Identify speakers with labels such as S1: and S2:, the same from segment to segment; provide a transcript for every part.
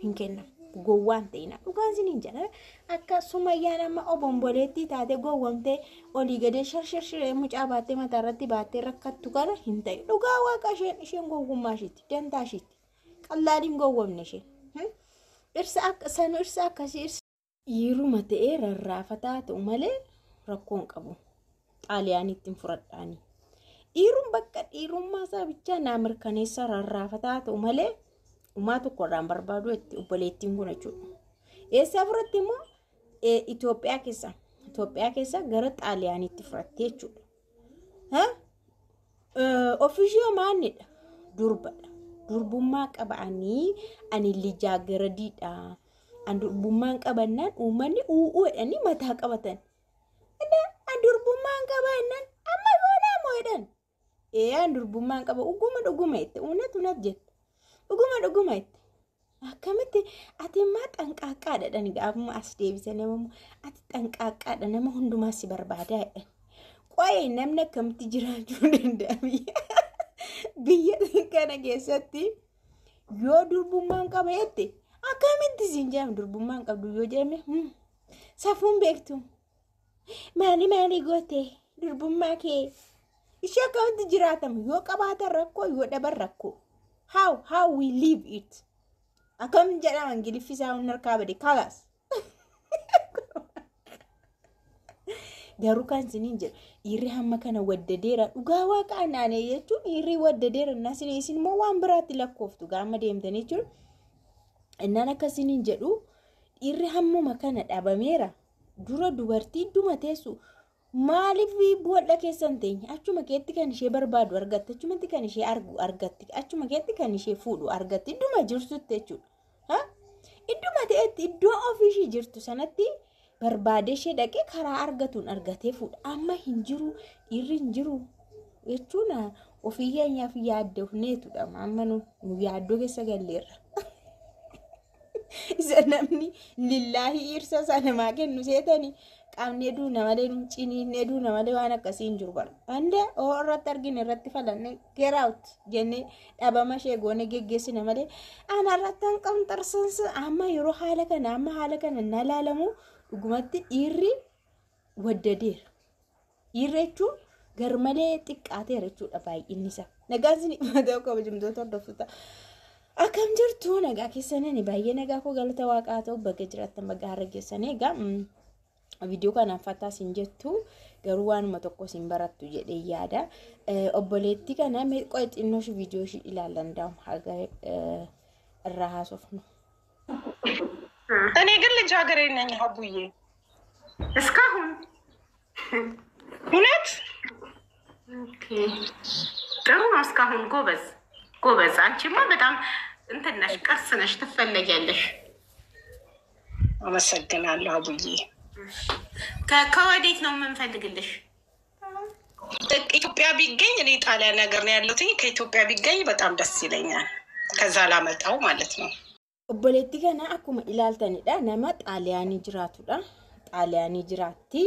S1: Hin kennamu. Gowwaan ta'ina. Dhugaan isiniin jedha. Akka Sumayyaan amma obomboleettii taate gowwamtee olii gadee sharshirshiree mucaa baattee mataa irratti baattee rakkattu kana hin ta'e. Dhugaa waaqa isheen gowwummaa ishiitti, dantaa ishiitti. Qallaaliin gowwamne isheen. Dhirsa akka sanuu dhirsa akkasii dhirsa. Dhiiruma ta'ee rarraafataa ta'u malee rakkoo hin qabu. Xaaliyaaniitti hin fudhadhaani. Dhiirum bakka dhiirummaa isaa bichaa naa mirkaneessa rarraafataa ta'u malee umaa tokko irraan barbaadu itti obboleettiin kun jechuudha. Eessaa fudhatte immoo Itoophiyaa keessa. Itoophiyaa keessa gara Xaaliyaaniitti fudhatte jechuudha. Ofishii maannidha? Durbadha. Durbummaa qaba ani ani lijaagaradiidha. An durbummaan qabannaan uummanni u'uu jedhanii mataa qabatan. An durbummaan qaba jennaan amma yoonaa moo jedhan. Ee an durbummaan qaba dhuguma dhuguma jette unat unat jette. Dhuguma dhuguma jette. Akkamitti ati immaa xanqaaqqaadha jedhani gaafuma as deebisanii ammoo ati xanqaaqqaadha nama hundumaa si barbaadaa jedhan. Qo'ee namni akkamitti jiraachuu danda'a biyya biyya kana keessatti yoo durbummaan qaba jette akkamitti siin jedhama durbummaan qabdu yoo jedhame safuun beektu. Maali maali goote durbummaa kee ishee akkamitti jiraatamu yoo qabaatan rakkoo yoo dhaban rakkoo. How we live it. Akkam jedhama Ingiliffi isaa humna harkaa bade kalaas. Garuu kan isiniin jedhu dhiirri hamma kana waddadeera dhugaa waaqa anaanee jechuun dhiirri waddadeera innaa isin isin immoo waan biraatti lakkooftu gaama deemtanii jechuun innaan akka isiniin jedhu dhiirri hammuma kana dhabameera dura dubartii idduma teessu maaliif boolla keessa hin teenye achuma keetti kan ishee barbaadu argatti achumatti kan ishee argu argatti achuma keetti kan ishee fuudhu argatti idduma jirtutti jechuudha. Idduma ta'etti iddoo ofii ishee jirtu sanatti barbaadee ishee dhaqee karaa argatuun argatee fuudha. Amma hin jiru dhiirri hin jiru jechuun ofii keenyaaf yaaddofneetudha. Amma nu yaaddoo keessa galleerra. Isa namni lillaahi dhirsa isaa namaa kennu seetanii qaamni duuna malee ciniinnee duuna malee waan akkasii hin jiru bara. Hunda oo irratti argine irratti falanne get out jennee dhabama ishee goone geggeessina malee ana irratti hanqamxarsansa amma yeroo haala kana amma haala kana na laalamu dhugumatti dhiirri waddadeera. Dhiirri jechuun garmalee xiqqaateera jechuudha baay'inni isaa. Nagaan isin mataa kabajamtoota hordoftoota. Akkam jirtu nagaa keessanii baay'ee nagaa koo galata waaqaa ta'u baga jiraattan baga har'a geessanii egaa viidiyoo kanaan fataa isin jettu garuu waanuma tokko isin barattu jedhee yaada. Obboleettii kana mee qo'e xinnoo ishee viidiyoo ishee ilaallan daa'u haga irraa haasofnu.
S2: እኔ ግን ልጃገረድ ነኝ ሀቡዬ፣
S3: እስካሁን
S2: እውነት
S3: ጥሩ ነው። እስካሁን ጎበዝ ጎበዝ። አንቺማ በጣም እንትን ነሽ፣ ቅርስ ነሽ፣ ትፈለጊያለሽ።
S2: አመሰግናለሁ ሀቡዬ።
S3: ከወዴት ነው የምንፈልግልሽ?
S2: ኢትዮጵያ ቢገኝ እኔ ጣሊያን ሀገር ነው ያለሁት። ከኢትዮጵያ ቢገኝ በጣም ደስ ይለኛል። ከዛ ላመጣው ማለት ነው።
S1: Obboleettii kana akkuma ilaaltanidha nama Xaaliyaanii jiraatudha. Xaaliyaanii jiraatti.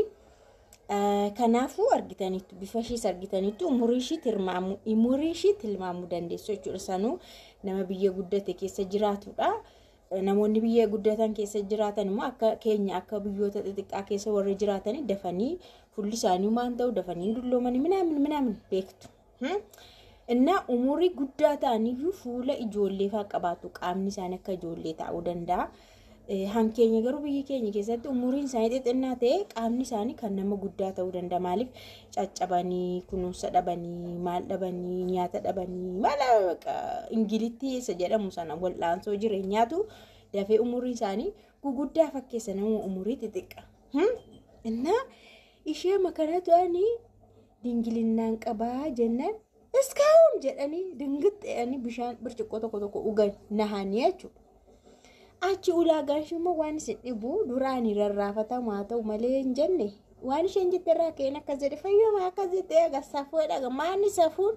S1: Kanaafuu argitaniittu bifa ishees argitaniittu umurii ishii tilmaamuu umurii ishii tilmaamuu dandeessu jechuudha. Sanuu nama biyya guddate keessa jiraatudha. Namoonni biyya guddatan keessa jiraatan immoo akka keenya akka biyyoota xixiqqaa keessa warri jiraatan dafanii fuulli isaanii waan ta'u dafanii dulloomanii minaamin minaamin beektu. Innaa umurii guddaa ta'aniyyuu fuula ijoollee fa'aa qabaatu qaamni isaanii akka ijoollee ta'uu danda'a. Hankeenya garuu biyya keenya keessatti umuriin isaanii xixinnaa ta'e qaamni isaanii kan nama guddaa ta'uu danda'a. Maaliif caccabanii kunuunsa dhabanii maal dhabanii nyaata dhabanii maal ingilitti isa jedhamu sana wal'aansoo jireenyaatu dafee umurii isaanii guguddaa fakkeessa nama umurii xixiqqa. Innaa ishee makanatu ani dingilinnaan qabaa jennaan iskaawun jedhanii dingixxe'anii bishaan birciqqoo tokko tokko dhugan nahanii jechuudha. Achi ulaagaan ishee immoo waan isin dhibu duraanii rarraafatamu haa ta'u malee hin jenne waan isheen jette irraa ka'een akkas jedhe fayyama akkas jette egaa safuu dhaga maanni safuun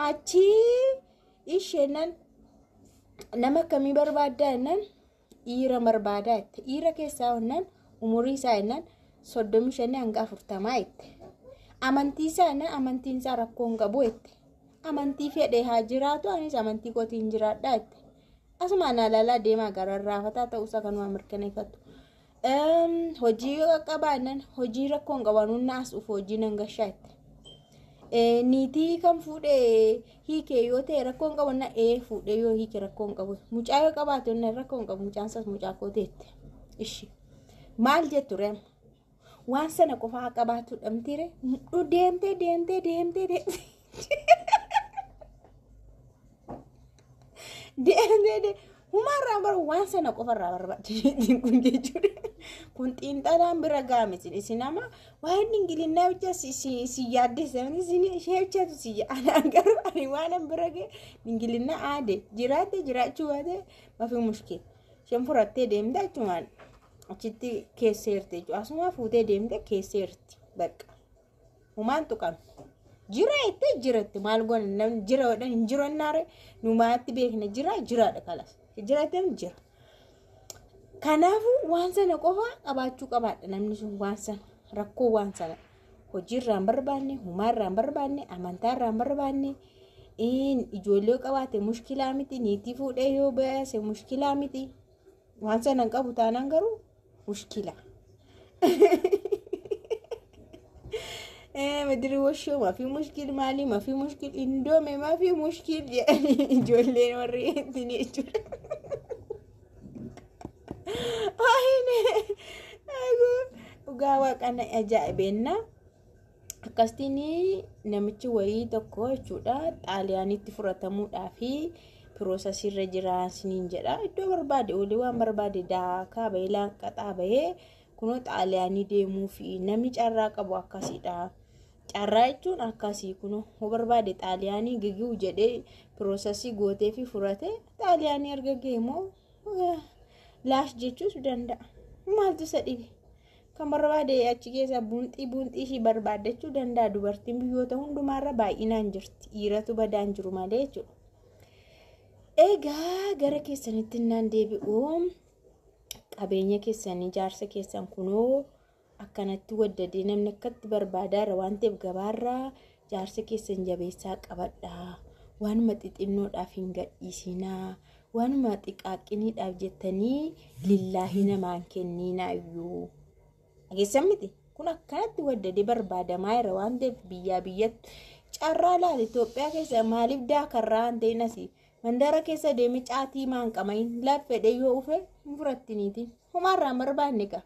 S1: achi isheenan nama akkamii barbaaddaa jennaan dhiira barbaadaa jette dhiira keessaa jennaan umurii isaa jennaan 35 hanga 40 jette. Amantii isaa jennaan amantiin isaa rakkoo hin qabu jette. Amantii fedhe haa jiraatu anis amantii kootiin jiraadhaa jette. Asumaan alaalaa deemaa gararraafataa ta'uusaa kanuma mirkaneeffattu. Hojii yoo qaqqabaannan hojii rakkoon qaban naas dhufu hojii nan gashaa itti. Niitii kan fuudhee hiikee yoo ta'e rakkoon qabu na ee fuudhee yoo hiike rakkoon qabu. Mucaa yoo qabaate na rakkoon qabu, mucaan isaas mucaa koo teette. Ishi maal jettu reema? Waan sana qofaa qabaatu dhamtiire deemtee deemtee deemtee deemtee deemtee humaarraa bara waan sana qofarraa barbaadde kun jechuudha. Kun xiinxalaan bira gaame isin ama waa'een ingilinnaa bicha si yaaddessa, isin ishee bichatu si anaan garuu ani waan bira ga'e ingilinnaa aade jiraatte jiraachuu baate mafi mushkil, isheen furattee deemte achumaan achitti keesseerti jechuudha. Asuma fuutee deemte keesseerti, bakka humaan tuqame. Jira jettee jiratti maal goona, namni jira godhan hin jiru ennaare numaatti beekna, jira jiraadha kalas jira jettee jira. Kanaafuu waan sana qofa qabaachuu qabaadha namni sun, waan sana rakkoo waan sana hojiirraa hin barbaanne, humaarraa hin barbaanne, amantaarraa hin barbaanne, ijoollee yoo qabaate mushkilaa miti, niitii fuudhee yoo baase mushkilaa miti, waan sana hin qabu taanaan garuu mushkila. Madiri washoo mafi mushkil maali mafi mushkil indoome mafi mushkil jedhanii ijoolleen warri ittiin jechuudha. Ayine dhugaa waaqana ajaa'ibeenna. Akkasitiin namichi wayii tokko jechuudha Xaaliyaanitti furatamuudhaa fi piroosasiirra jira siniin jedha. Iddoo barbaade olii waan barbaade daakaa bahee laanqaxaa bahee kunoo Xaaliyaanii deemuu fi namni carraa qabu akkasidha. Carraa jechuun akkasii, kunoo hoo barbaade Xaaliyaanii gigi'u jedhee piroosasii gootee fi furate, Xaaliyaanii erga ga'e immoo laash jechuus danda'a. Maaltu isa dhibe? Kan barbaade achi keessa bunxii bunxii ishii barbaaddachuu danda'a. Dubartiin biyyoota hundumaarra baay'inaan jirti. Dhiiratu badaan jiru malee jechuudha. Egaa gara keessanitti naan deebi'u, qabeenya keessanii jaarsa keessan kunoo akkanatti waddadee namni akkatti barbaadaara waan ta'eef gabaarraa jaarsa keessan jabeessaa qabadhaa. Waanuma xixinnoodhaaf hin gadhiisinaa. Waanuma xiqaaqqiniidhaaf jettanii lillaahi namaan kenniinaa iyyuu. Dhageessan miti? Kun akkanatti waddadee barbaadamaa jira waan ta'eef biyyaa biyyatti carraa laala. Itoophiyaa keessa maaliif daakarraa hin ta'in, asii mandara keessa deemee caatii maan qamayin laffedhe yoo ufe hin furattiniiti. Humaarraa hin barbaanne gaa.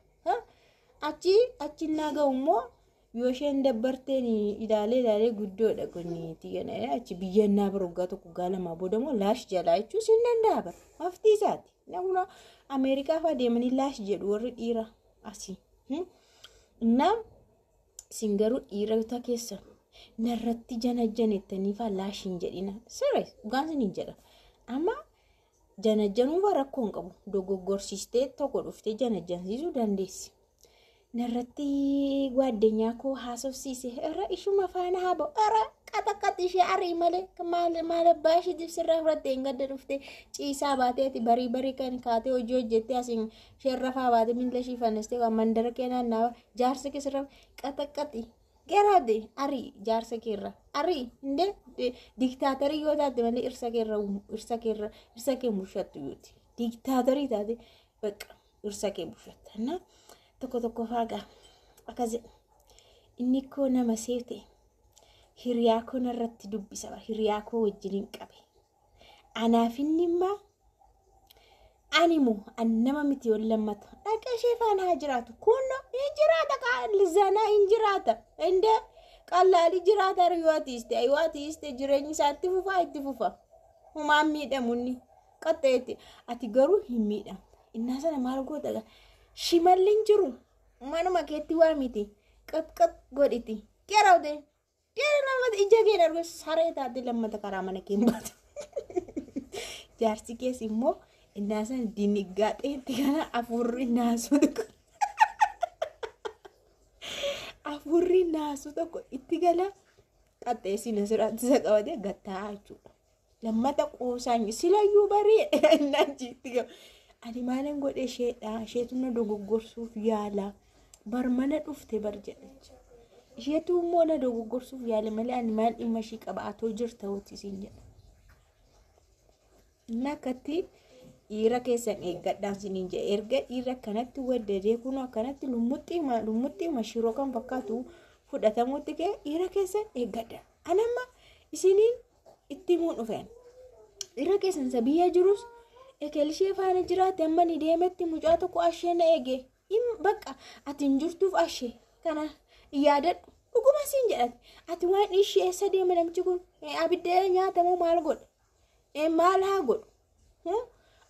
S1: Achi achi naa ga'u immoo yoo isheen dabbarteen ilaalee ilaalee guddoodha kunniiti achi biyyannaa bira waggaa 1 waggaa 2 booda immoo laash jalaa jechuun siin danda'a bara maftii isaati. Namni Ameerikaa fa'aa deemanii laash jedhu warri dhiira asii. Innaa isin garuu dhiirota keessa narratti jana janettanii fa'aa laash hin jedhina. Siree dhugaan isin hin jedha. Amma janajjanuu fa'aa rakkoo hin qabu. Dogoggorsiistee tokko dhuftee janajjansiisuu dandeessi. Narratti gwaaddenyaa koo haasofsiise irra ishuma faana haa ba'u irra qaxaqaxi ishee arii malee, maal maal abbaa isheetiif sirraa fudhattee hin gadda dhuftee ciisaa baateeti barii barii kan kaatee hojii hojjettee asiin isheen rafaa baatee miila ishii fannistee waan mandara kee naannawaa jaarsa kee sirraa qaxaqaxi garaate arii, jaarsa keerra arii indee diktaatarii yoo taate malee irsa keerra irsa keerra irsa kee bushattu yooti diktaatarii taate bakka irsa kee bushatta. Tokko tokko faagaa akkas jedha. Inni koo nama seete hiriyaa koo narratti dubbisa, hiriyaa koo wajjin qabe. Anaaf inni immoo ani moo an nama miti yoon lammata dhaqa ishee faana haa jiraatu, kun hin jiraata, zanaa hin jiraata, indee qallaalii jiraata, yoo atiiste yoo atiiste jireenyi isaa itti fufa, itti fufa, humaan miidhamu inni qaxxeetti, ati garuu hin miidhamta. Innaa sana maal goota? Shimalli hin jiru, manuma keetti waa miti qaxqax godhiti gerawte gera nama ija kee darbe saree taate lammata karaa mana kee hin baatu. Jaarsi kees immoo innaa sana dinigaaxeetti kana afurri naasuu tokko itti gala, qaxxeessina sirraatti isa qabatee gattaa jechuudha. Lammata qoosaan silayyuu barii innaan jiitti gala. Ani maalan godhe, isheedha, isheetu na dogoggorsuuf yaala. Bar mana dhufte bar jedhacha. Isheetu immoo na dogoggorsuuf yaala malee ani maal dhimma ishii qaba, atoo jirta hoti siin jedha. Inni akkatti Dhiira keessan eeggadhaan siniin jedhe. Erga dhiira akkanatti waddadee kun akkanatti lummuxxiima lummuxxiima shiroo kan fakkaatu fudhatamutti ka'e, dhiira keessan eeggadha. Anamma isiniin itti himuun dhufeen. Dhiira keessan isa biyya jirus ekelishee faana jiraate amma ni deemetti mucaa tokko ashee na eege. Bakka ati hin jirtuuf ashee kana yaadadhu. Dhuguma siin jedhate. Ati waan ishee eessa deema namichi kun? Abidda nyaatamoo maal godha? Maal haa godhu?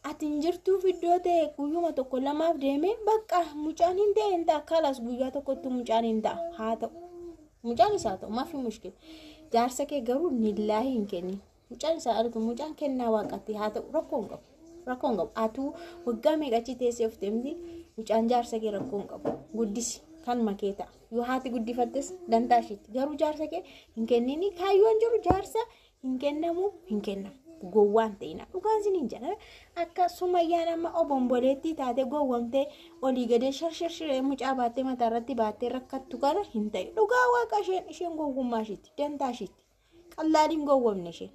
S1: Ati hin jirtuuf iddoo ta'e guyyuma tokko lamaaf deemee bakka mucaan hin ta'e hin ta'a. Kalas guyyaa tokkotti mucaan hin ta'a. Haa ta'u. Mucaan isaa ta'u maafi mushkil. Jaarsa kee garuu nillaahi hin kennin. Mucaan isaa dhalatu, mucaan kennaa waaqatti haa ta'u, rakkoo hin qabu. Rakkoo hin qabu. Atuu waggaa meeqa achi teessee of deemti, mucaan jaarsa kee rakkoo hin qabu. Guddisi kan makee ta'a. Yoo haati guddifattes dantaa isheetti. Garuu jaarsa kee hin kennini. Kaayyoon jiru jaarsa hin kennamu, hin kennamu. Gowwaan ta'ina. Dhugaan isin hin jedhan, akka Sumayyaan amma obomboleettii taate gowwamtee olii gadee sharshirshiree mucaa baattee mataa irratti baattee rakkattu kana hin ta'e. Dhugaa waaqa isheen gowwummaa isheetti, dantaa isheetti. Qallaaliin gowwamne isheen.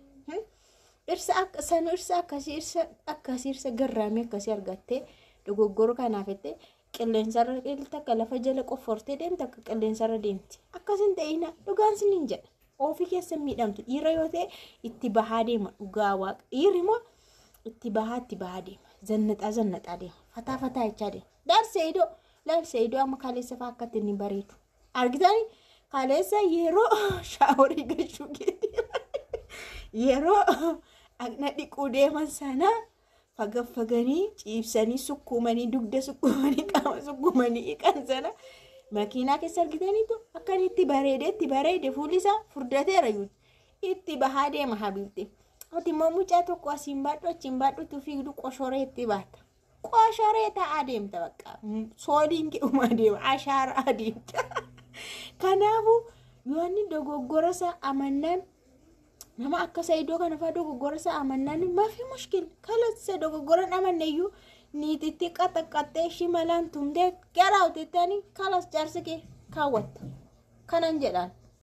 S1: Irsa akka sanu, irsa akkasii, irsa akkasii, irsa garraamii akkasii argattee dogoggora kanaaf jettee qilleensarra deemte, akka lafa jala qoffortee deemte, akka qilleensarra deemti. Akkas hin ta'ina, dhugaan isin hin jedha. Ofii keessa miidhamtu. Dhiira yoo ta'e itti bahaa deema, dhugaa waaqa. Dhiirri immoo itti bahaa itti bahaa deema. Zannaxaa zannaxaa deema. Fataa fataa jechaa deema. Laal Seeyidoo, laal Seeyidoo amma kaleessa fa'aa akkatti inni bareedu. Argitanii, kaleessa yeroo shaaworii gashuu deeman, yeroo dhaqna dhiquu deeman sana fagaffaganii ciibsanii sukkuumanii, dugda sukkuumanii, qaama sukkuumanii dhiqan sana makiinaa keessa argitaniitu akka inni itti bareedee, itti bareede, fuulli isaa furdateera yuuti. Itti bahaa deema habiibti. Ati immoo mucaa tokko asiin baadhu achiin baadhutu fiigdu qoshoree itti baata. Qoshoree ta'aa deemta bakka. Sooliin ke'umaa deema, ashaaraa deemta. Kanaafuu yoo inni dogoggora isaa amannaan, nama akka Saayidoo kana fa'aa dogoggora isaa amannaan maafi mushkil. Kalasa dogoggoran amanne iyyuu niititti qaxaqqaxxee shimalaan tumtee gara hojjettanii kalas jaarsa kee kaawwatta. Kanan jedhaan.